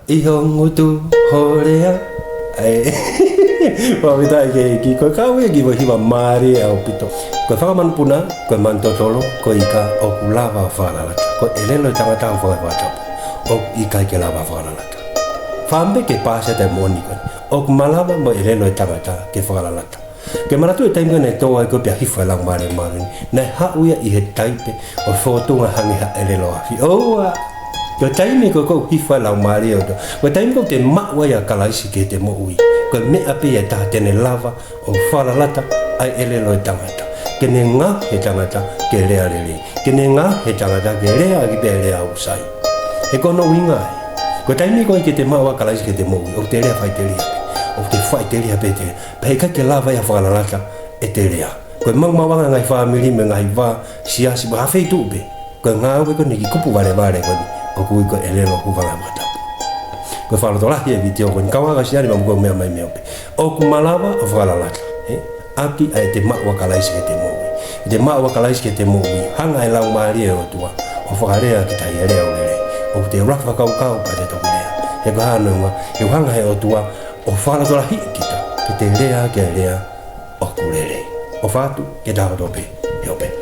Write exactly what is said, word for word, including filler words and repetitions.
ʻI ho ngutu ho lea. ʻAi. Fakafetaʻi ki he ʻEiki, ko e kau ia ki he hiva mālie ʻaupito. Ko e fanga manupuna, ko e manu totolo, ko e ika ʻoku lava fakalalata. Ko e ʻelelo ʻa e tangata ʻoku fai fakatapu, ʻoku ʻikai ke lava fakalalata. Fāmili, ke paasi atu e moʻoni ko eni. ʻOku malava mo e ʻelelo ʻa e tangata ke fakalalata. Ke manatu e taimi ko ē naʻe tō ai ko ē pea hifo e Laumālie Māʻoniʻoni, naʻe haʻu ia ʻi he taipe ʻo e fōtunga hangē ha ʻelelo afi. ʻOua. Ko e taimi ko ē ʻoku hifo ai e Laumālie ʻo e ʻOtua, ko e taimi ko ē te maʻu ai ʻa Kalaisi ki heʻete moʻui, ko e meʻa pē ia ʻe taha te ne lava ʻo fakalalata ai e ʻelelo ʻa e tangata. Ke ne ngaohi e tangata ke lea lelei. Ke ne ngaohi e tangata ke lea ʻaki pē e lea ʻoku sai. He ko hono ʻuhinga ia, ko e taimi ko ē te te maʻu ʻa Kalaisi ki heʻete moʻui, ʻoku te lea faʻiteliha pē. ʻOku te faʻiteliha pē te pea ʻikai ke lava ia ʻo fakalalata ʻete lea. Ko e maumauʻanga e ngaahi fāmili mo e ngaahi vā siasi mo ha feituʻu pē, ko e ngāue ko eni ki he kupu valevale ko eni ʻoku ui ko e ʻelelo hūfanga he fakatapu. Ko e fakalotolahi e vitiō ko eni, kau ʻa Siani, maʻa mo koe, meʻa mai, meʻa pē. ʻOku malava ʻo fakalalata, ē? ʻAki ʻa ʻete maʻu ʻa Kalaisi ki heʻete moʻui. ʻEte maʻu ʻa Kalaisi ki heʻete moʻui, hanga ʻe he Laumālie ʻo e ʻOtua ʻo fakalea kita ʻi he lea ʻoku lelei. ʻOku te ʻuluaki fakakaukau pea te toki lea. He ko hono ʻuhinga, he ʻoku hanga ʻe he ʻOtua ʻo fakalotolahiʻi kita ke te lea ʻaki e lea ʻoku lelei. ʻOfa atu kiate kitautolu pē, ʻio pē.